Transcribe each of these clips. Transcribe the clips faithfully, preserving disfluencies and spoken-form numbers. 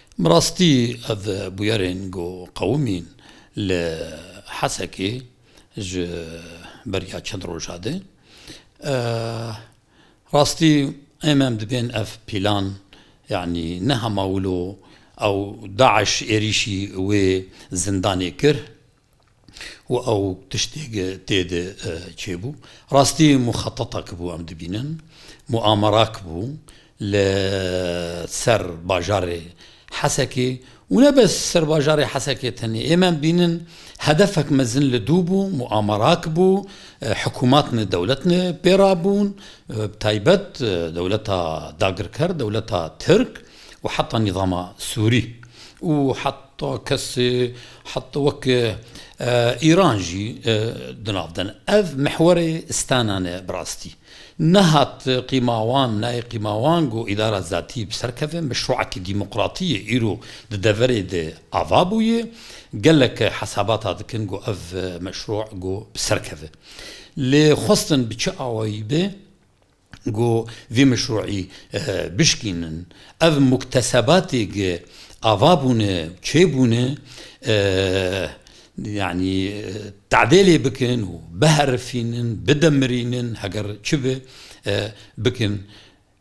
Bi rastî ev bûyerên ku qewimîn li Hesekê ji beriya çend roja de, e, rastî em em dibên ev pîlan, yanî ne hema wilo ew DAIŞ êrîşî wê zindanê kir û ew tiştê tê de, e, çêbû. Rastî muxetetak bû, em dibînin, muamerak bû li ser bajarê Hesekê û ne bes ser bajarê Hesekê tenê. Ê me bînin hedefek mezin li dû bû, muamerak bû, e, hikûmat ne dewlet ne pê rabûn, e, bi taybet, e, dewleta dagirker, dewleta Tirk û heta nîzama Sûrî û heta kesê, heta wek, e, Îran jî, e, di nav de ne. Ev mihwerê stana ne bi rastî. Nehat qîma wan, nayê qîma wan ku îdara zatî bi ser keve, meşruekî demokratî yê îro di deverê de ava bûye, gelek hesabata dikin ku ev meşru ku bi ser keve. Lê xwestin bi çi awayî be ku vî meşruî, e, bişkînin. Ev muktesebatê ku ava bûne, çêbûne, e, yanî, e, tadêlê bikin û biherifînin, bidemirînin, heger çi be, e, bikin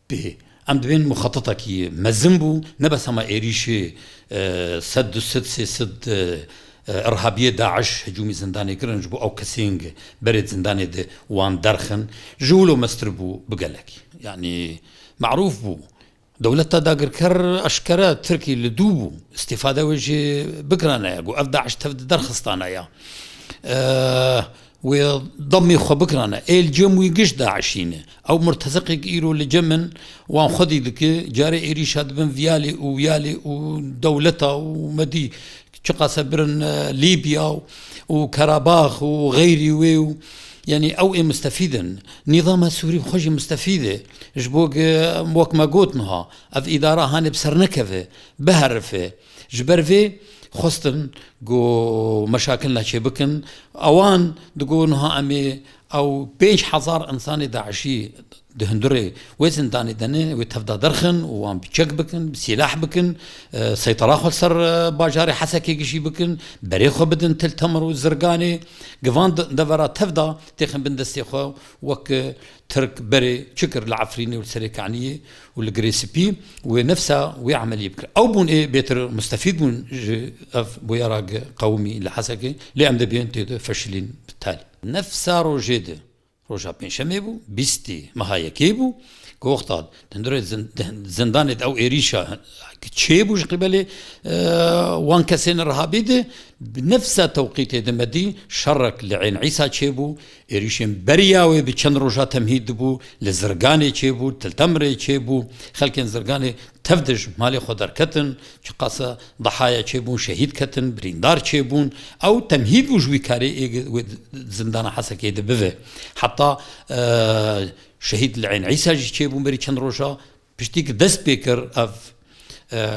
pê. Em dibên muxetetekî mezin bû, ne bes hema êrîşê, e, sed, du sed, sê sed, e, e, irhabiyê DAIŞ hicûmî zindanê kirin, ji bo ew kesên berê zindanê de wan derxin, ji wilo mestir bû bi gelekî. Yanî, marûf bû. Dewleta dagirker eşkere Tirkî li dû bû. Îstîfade wê jê bikirane ya. Got, ev DAIŞ tev di derxistane ya. E, wê demê xwe bikirane. Ê li cem wî giş DAIŞî ne. Ew murteziqek îro li cem in, wan xwedî dike, carê êrîşa dibin viyalê û wiyalê û dewleta û medî çiqase birin, e, Lîbya û, û Karabax û xeyrî wê û, yanî ew ê mustefîd in. Nîzama Sûrî xwe jî mustefîd e. Ji bo ge-, wek me got niha, ev îdara hanê bi ser nekeve, biherife. Ji ber vê xwestin ku meşakil neçê bikin. Ewan digo niha em ê ew pênc hezar insanê DAIŞî di hundirê wê zindanê de ne, wê tevda derxin û wan bi çek bikin, bi sîlah bikin, e, seytera xwe ser, e, bajarê Hesekê gişî bikin, berê xwe bidin Til Temir û Zirganê. Givan de-, devera tevda têxin bin destê xwe wek, e, Tirk berê çi kir li Efrînê û li Serê Kaniyê û li Girê Spî, wê nefsa wê emeliyê bikir. Ew bûn ê bêtir mustefîd bûn ji ev bûyera qewimî li Hesekê, lê em dibên tê de feşilîn bi talî. Nefsa rojê de, roja pêncşemê bû, bîstê meha yekê bû, ku wexta di hundirê zin-, di hin-, zindanê de ew êrîşa çêbû ji qîbelê, e, wan kesên irhabî de, bi nefsa tewqîtê de me dî şerek li Ên Îsa çêbû, êrîşên beriya wê bi çend roja temhîd dibû, li Zirganê çêbû, Til Temirê çêbû, xelkên Zirganê tev de ji malê xwe derketin, çiqasa dehaya çêbûn, şehîd ketin, birîndar çêbûn. Ew temhîd bû ji wî karê ê wê zindana Hesekê de bive. Heta, e, şehîd li Ên Îsa jî çêbûn berî çend roja. Piştî ku dest pê kir ev, e,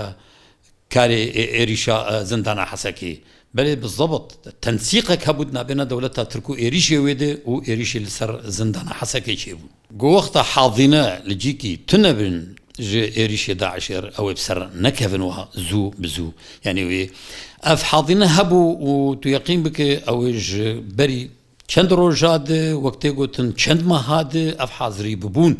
karê ê-, êrîşa, e, zindana Hesekê. Belê bi zebit tensîqek hebû di navbêna dewleta Tirk û êrîşê wê de û êrîşê li ser zindana Hesekê çêbû. Ku wexta hazîne li cîkî tune bin ji êrîşê DAIŞê re, ew ê bi ser nekevin wiha zû bi zû. Yanî wê ev hazîne hebû û tu yeqîn bike ew ê ji berî çend roja de, wek tê gotin, çend meha de ev hazirî bibûn.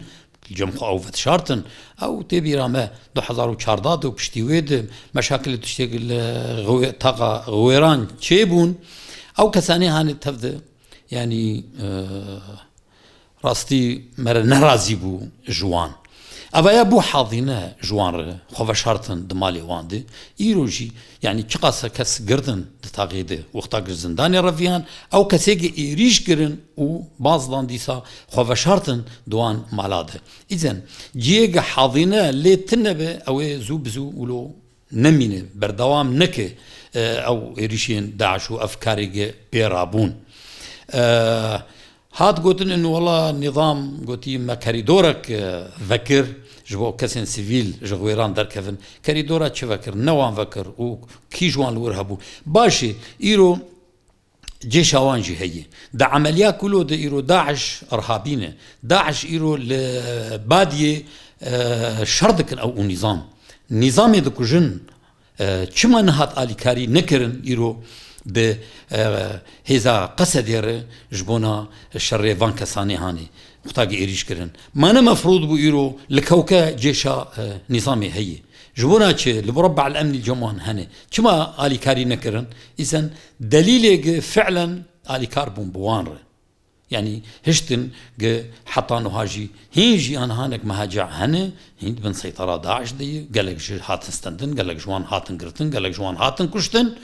Li cem xwe ew vedişartin. Ew tê bîra me du hezar û çardeh de û piştî wê de meşakil û tiştek li Xiwê-, taxa Xiwêran çêbûn. Ew kesanê hanê tev de, yanî, e, rastî me re nerazî bû ji wan. Evaya bû hazîne ji wan re, xwe veşartin di malê wan de. Îro jî, yanî çiqasa kes girdin di taxê de, wexta ji zindanê reviyan, ew kesê ki êrîş kirin û bazdan dîsa xwe veşartin di wan mala de. Îzen, ciyê ki hazîne lê tune be, ew ê zû bi zû wilo nemîne, berdewam neke, e, ew êrîşên DAIŞ û ev karê ki pê rabûn. E, Hat gotin, in wela nîzam gotî me kerîdorek, e, vekir, ji bo kesên sivîl ji Xwêran derkevin. Kerîdora çi vekir? Ne wan vekir û kî ji wan li wir hebû? Baş e, îro cêşa wan jî heye. Di emeliya kulo de îro DAIŞ irhabî ne. DAIŞ îro li Badiyê, e, şer dikin ew û nîzam. Nîzamê dikujin, E, çima nihat alîkarî nekirin îro bi, e, hêza Qesedê re ji bona şerê van kesanê hanê? Wexta ki êrîş kirin. Ma ne mefrûd bû îro li kewke cêşa, e, nîzamê heye? Ji bona çi? Li murabba el emnî cem wan hene. Çima alîkarî nekirin? Îzen delîlê ki fi'len alîkar bûn bi wan re. Yanî hiştin gi heta nuha jî hîn jî an hanek mehaca hene, hîn di bin seytara DAIŞ de ye, gelek ji hatin stendin, gelek ji wan hatin girtin, gelek ji wan hatin kuştin.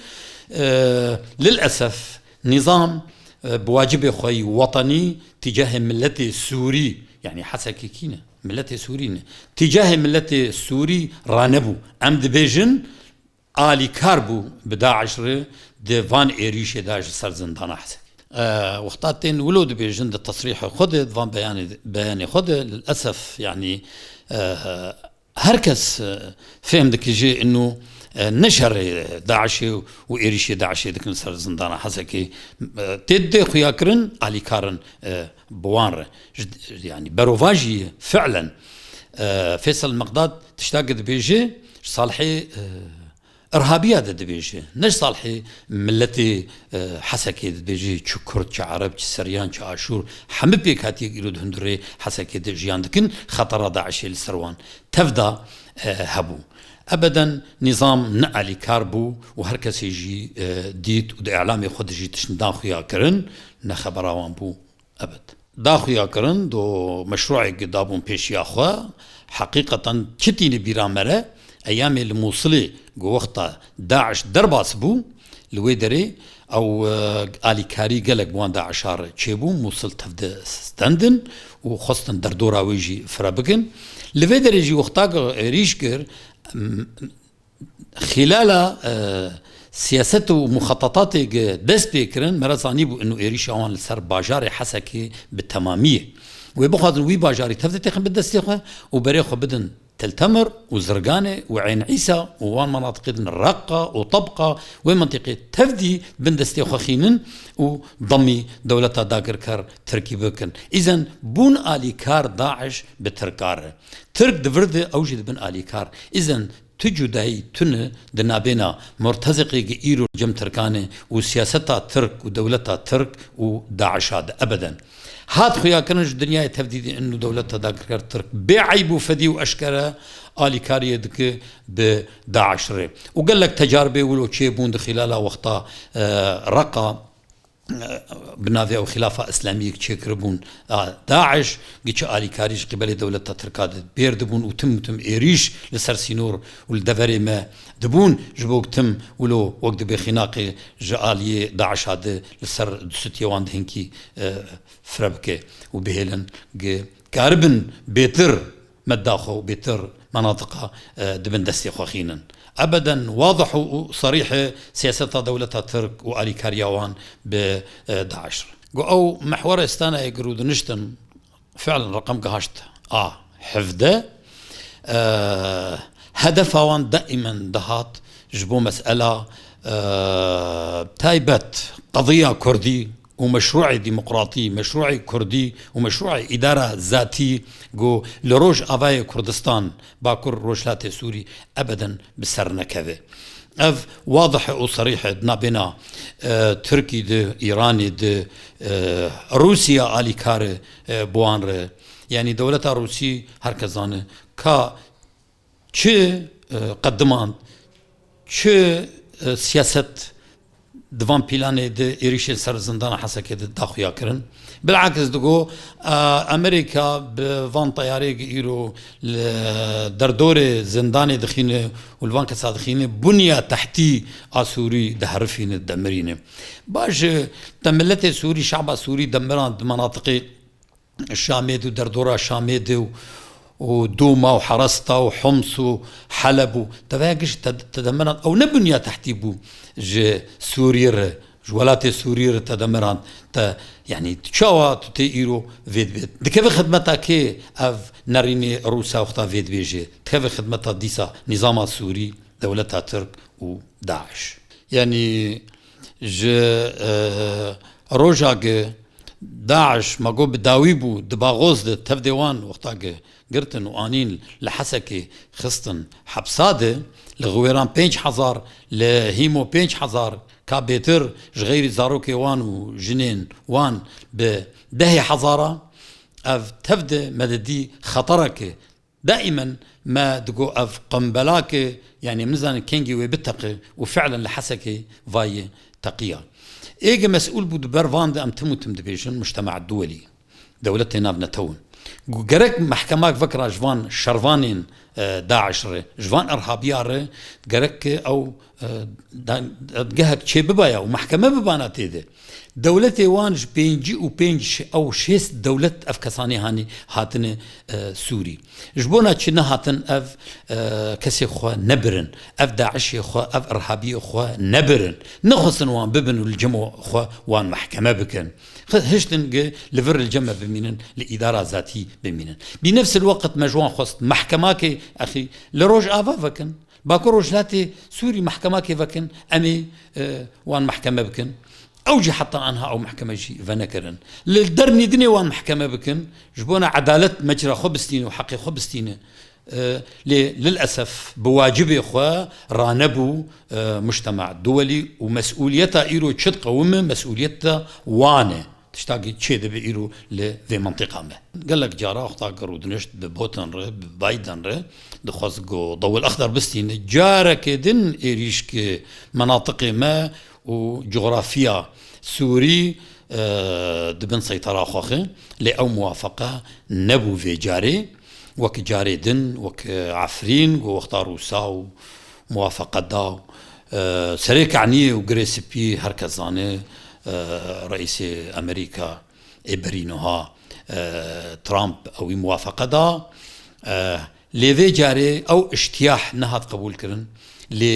Ee, lilesef nîzam, e, bi wacibê xwe yî wetenî tîcahê miletê Sûrî, yanî Hesekê kî ne? Miletê Sûrî ne. Tîcahê miletê Sûrî ranebû. Em dibêjin, alîkar bû bi DAIŞ re di van êrîşê de ji ser zindana Hesekê. E, wexta tên wilo dibêjin di tesrîhê xwe de, di van beyanê, beyanê xwe de, lilesef, yanî, e, her kes, e, fêm dike jê inu, e, ne şerê DAIŞê û êrîşê DAIŞê dikin ser zindana Hesekê. E, tê dê xuyakirin, alîkarin, e, bi wan re. Ji, yanî berovajî fi'len, e, Feysel Meqdad tiştakî dibêje, ji salihê, e, irhabiya de dibêje. Ne ji salihê miletê, e, Hesekê dibêje, çi Kurd, çi Ereb, çi Seryan, çi Aşûr, hemî pêkhatiyek îro di hundirê Hesekê de jiyan dikin, xetera DAIŞê li ser wan tevda, e, hebû. Ebeden nîzam ne alîkar bû û her kesê jî, e, dît û di îlamê xwe de jî tişt dan xuya kirin, ne xebera wan bû. Ebed. Da xuya kirin, do meşru'ê gi dabûn pêşiya xwe, heqîqeten çi tîne bîra me re, eyamê li Mûsilê, go wexta DAIŞ derbas bû, li wê derê ew, e, alîkarî gelek bi wan DAIŞa re çêbû, Mûsil tevde stendin û xwestin derdora wê jî fire bikin. Li vê derê jî wexta gi êrîş kir, m-, Xîlala, e, siyaset û muxatatatê ge dest pê kirin, me re zanîbû ino êrîşa wan li ser bajarê Hesekê bi temamî ye. Wê bixwazin wî bajarî tevde têxin bi destê xwe û berê xwe bidin Til Temir û Zirganê û Eyn Îsa û wan menatiqê din Reqa û Tebqa, wê mentiqê tevdî bin destê xwe xînin û demî dewleta dagirker Tirkî bikin. Îzen bûn alîkar DAIŞ bi Tirka re. Tirk di vir de ew jî dibin alîkar. Îzen Tu cudayî tune di nabêna murteziqê gi îro cem Tirkan e û siyaseta Tirk û dewleta Tirk û DAIŞa de ebeden. Hat xuyakirin ji dinyayê tevdî de inu dewleta dagirker Tirk bê eyb û fedî û eşkere alîkariyê dike bi DAIŞ re. Û gelek tecaribê wilo çêbûn di xîlala wexta, e, Reqa, bi navê ew Xilafa Îslamiyek çêkiribûn a DAIŞ, gi çi alîkarî ji qîbelê dewleta Tirka de bêr dibûn û tim û tim êrîş li ser sînor û li deverê me dibûn, ji bo tim wilo wek dibê xînaqê ji aliyê DAIŞa de li ser dusutiyê wan de hinkî, e, fire bike û bihêlin gi karibin bêtir medda xwe û bêtir menatiqa, e, di bin destê xwe xînin. Ebeden wadih û, û serîh e siyaseta dewleta Tirk û alîkariya wan bi, e, DAIŞ re. Got ew mehwerê stranayê girûdiniştin, fi'len reqem gihaşt a hevde, e, hedefa wan daîmen dihat ji bo mesela, e, taybet, qediya Kurdî, û meşrûê demokratî, meşrûê kurdî û meşrûê îdara zatî ku li Rojavayê Kurdistan, Bakur Rojhilatê Sûrî ebeden bi ser nekeve. Ev wadih û serîh e di nabêna, e, Tirkî de, Îranê de, e, Rûsya alîkar e, e, bi wan re. Yanî dewleta Rûsî her kes zane ka çi, e, qedimand, çi, e, siyaset di van pîlanê de êrîşên ser zindana Hesekê de daxuya kirin. Bilakis digo, e, Amerîka bi van teyarê gi îro li derdorê zindanê dixîne û li van kesa dixîne, bunya tehtî a Sûrî diherifîne, didemirîne. Baş e, te miletê Sûrî, şaba Sûrî demirand di menatiqê Şamê de û derdora Şamê de û, û Dûma û Heresta û Homs û Heleb û teveya giş te, te demirand. Ew ne bunya tehtî bû ji Sûriyê re, ji welatê Sûriyê re te demirand. Te, yanî tu çawa tu tê îro vê dibê? Dikeve xidmeta kê ev nerînê Rûsa wexta vê dibêje? Dikeve xidmeta dîsa nîzama Sûrî, dewleta Tirk û DAIŞ. Yanî ji, e, roja ge DAIŞ, me got bi dawî bû, di Baxoz de tevdê wan wexta gi-, girtin û anîn li Hesekê xistin hepsa de, li Xiwêran pênc hezar, li Hîmo pênc hezar, ka bêtir ji xeyrî zarokê wan û jinên wan bi dehê hezara, ev tev de me didî xetereke Daîmen me digo ev qembelak e, yanî em nizanin kengî wê biteqe û fi'len li Hesekê vayê teqiya. Êgê mesûl bû di ber van de em tim û tim dibêjin, mujtema duwelî, dewletê navnetew in. Gu-, gerek mehkemak vekira ji van şervanên, e, DAIŞ re, ji van irhabiya re, gerek ke ew, e, da-, dadgehek çê bibaya û mehkeme bibana tê de. Dewletê wan ji pêncî û pênc ş-, ew şêst dewlet ev kesanê hanî hatine, e, Sûrî. Ji bona çi nehatin ev, e, kesê xwe nebirin, ev DAIŞê xwe, ev irhabiyê xwe nebirin. Nexwestin wan bibin û li cemo xwe wan mehkeme bikin. Xi-, hiştin gi li vir li cem me bimînin, li îdara zatî bimînin. Bi nefs el weqt me ji wan xwest mehkemakê exî li Rojava vekin. Bakur Rojhilatê Sûrî mehkemakê vekin, em ê, e, wan mehkeme bikin. Ew jî heta anha ew mehkeme jî venekirin. Li dernîdinê wan mehkeme bikin, ji bona edalet mecra xwe bistîne û heqê xwe bistîne. E, lê lilesef bi wacibê xwe ranebû, e, mujtema duwelî û mesûliyeta îro çi diqewime, mesûliyeta wan e. Tiştakî çêdibe îro li vê mentiqa me. Gelek cara wexta ku rûdinişt bi Putin re, bi Biden re, dixwest ku Dewil Exder bistîne, careke din êrîş ke menatiqê me û cografiya Sûrî, e, di bin seytera xwe xe. Lê ew muwafeqe nebû vê carê. Wek carê din, wek Efrîn, ku wexta Rûsa û muwafeqe da. E, serê kehniyê û girê spî her kes zane, e, reîsê Amerîka ê berî nuha, e, Trump ew wî muwafeqe da. E, lê vê carê ew îştiyah nehat qebûl kirin. Lê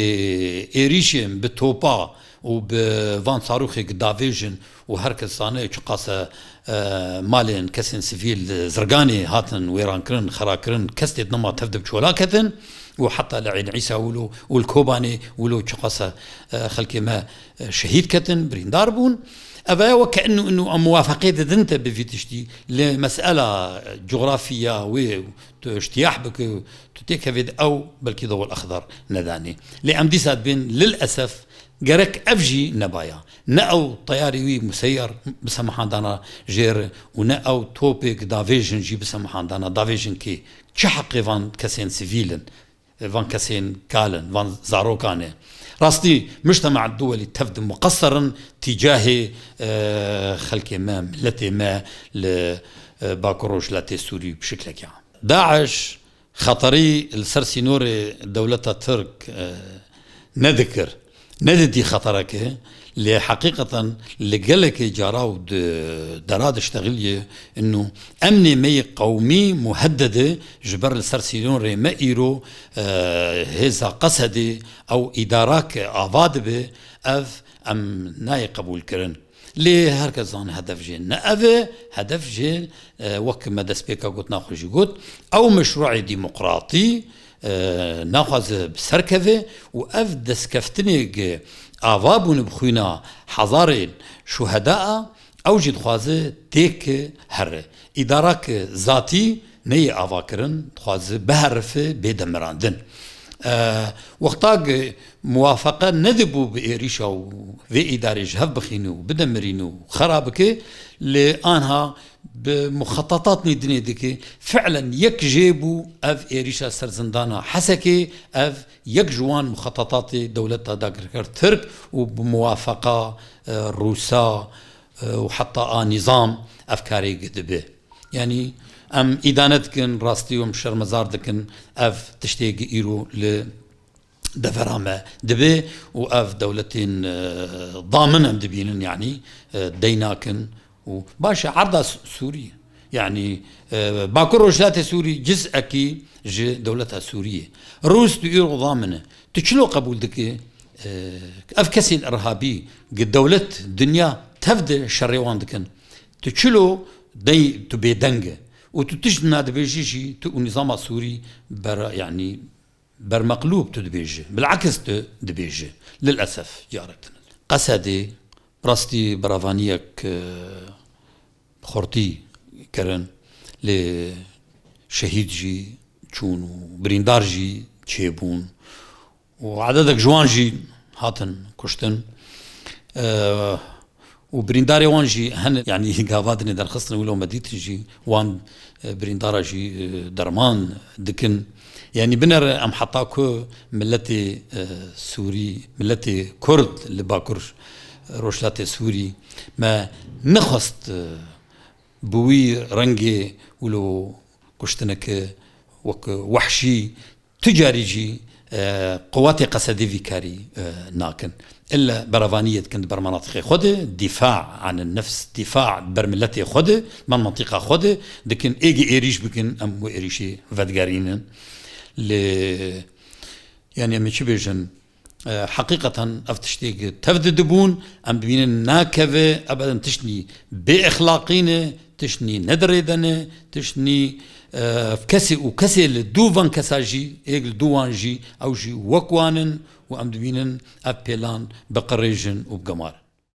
êrîşên bi topa û bi van sarûxê davêjin û her kes zane çiqas e, e, malên kesên sivîl li Zirganê hatin wêrankirin, xerakirin, kes tê nema tev de bi çola ketin û heta li Eyn Îsa wilo û li Kobanê wilo çiqas e, xelkê me, e, şehîd ketin, birîndar bûn. Ev e weke inu inu em muwafeqê didin te bi vî tiştî. Li mesela cografiya wê tu îştiyah bike, tu têkevê di ew belkî Dewil Exder nedanê. Lê em dîsa dibên lilesef Gerek ev jî nebaya. Ne ew teyarê wî museyyer bisemihandana jê re û ne ew topêk davêjin jî bisemihandana davêjin kê. Çi heqê van kesên sivîl in, van kesên kal in, van zarokan e? Rastî, mujtema duwelî tev di muqesser in tîcahê, e, xelkê me, miletê me li, e, Bakur Rojhilatê Sûrî bi şiklekê. DAIŞ Xeterî li ser sînorê dewleta Tirk, e, nedikir, nedidî xetereke, lê heqîqeten li gelekê cara û di dera diştexiliye inu emnê me yê qewmî muhedded e, ji ber li ser sînorê me îro, e, hêza Qesedê ew îdara ke ava dibe, ev em nayê qebûlkirin. Lê her kes zane hedef jê ne ev e, hedef jê, e, wek me destpêka gotina xwe jî got, ew meşrûê demokratî, e, naxwaze bi ser keve û ev destkeftinê gi ava bûne bi xwîna hezarên şuheda a, ew jî dixwaze têk here. Îdarake zatî neyê avakirin, dixwaze biherife, bê demirandin. E, wexta gi muwafeqe nedibû bi êrîşa û vê îdarê ji hev bixîne û bidemirîne û xera bike, lê anha bi muxetatatnê dinê dike. Fi'len yek jê bû ev êrîşa ser zindana Hesekê, ev yek ji wan muxetatatê dewleta dagirker Tirk û bi muwafeqa, e, Rûsa, e, û heta a nîzam ev karê gi dibe. Yanî em îdane dikin, rastî em şermezar dikin, ev tiştê gi îro li devera me dibe û ev dewletên, e, damin em dibînin, yanî, e, dey nakin û baş e, erda Sû-, Sûrî, yanî, e, Bakur Rojhilatê Sûrî ciz'ekî ji dewleta Sûriyê. Rûs tu îro damin e. Tu çilo qebûl dike, e, ev kesên irhabî gi dewlet, dinya tev de şerê wan dikin? Tu çilo dey tu bêdeng e û tu tişt nadibêjî jî, tu û nîzama Sûrî ber-, yanî bermeqlûb tu dibêjî, bilakis tu dibêjî. Lilesef carek din. Qesedê, rastî beravaniyek, e, xortî kirin, lê şehîd jî çûn û birîndar jî çêbûn û ededek ji wan jî hatin kuştin. E, û birîndarê wan jî hene, yanî gava dinê derxistin wilo me dîtin jî wan, e, birîndara jî, e, derman dikin. Yanî binere em heta ku miletê, e, Sûrî, miletê Kurd li Bakur Rojhilatê Sûrî me nexwest, e, bi wî rengê wilo kuştineke wek wehşî tu carî jî, e, quwatê qesedê vî karî, e, nakin. Îlle berevaniyê dikin di ber menatiqê xwe de, dîfa anin nefs, dîfa ber miletê xwe de, ber mentîqa xwe de dikin, êgî êrîş bikin, em wê êrîşê vedigerînin. Lê, yanî em ê çi bêjin? E, heqîqeten ev tiştê tev didibûn, em dibînin nakeve, ebeden tiştnî bêexlaqî ne, tiştnî nedirêde ne, tiştnî, e, kesê û kesê li dû van kesa jî, êk li dû wan jî, ew jî wek wan in û em dibînin ev pêlan biqirêjin û bigemar in.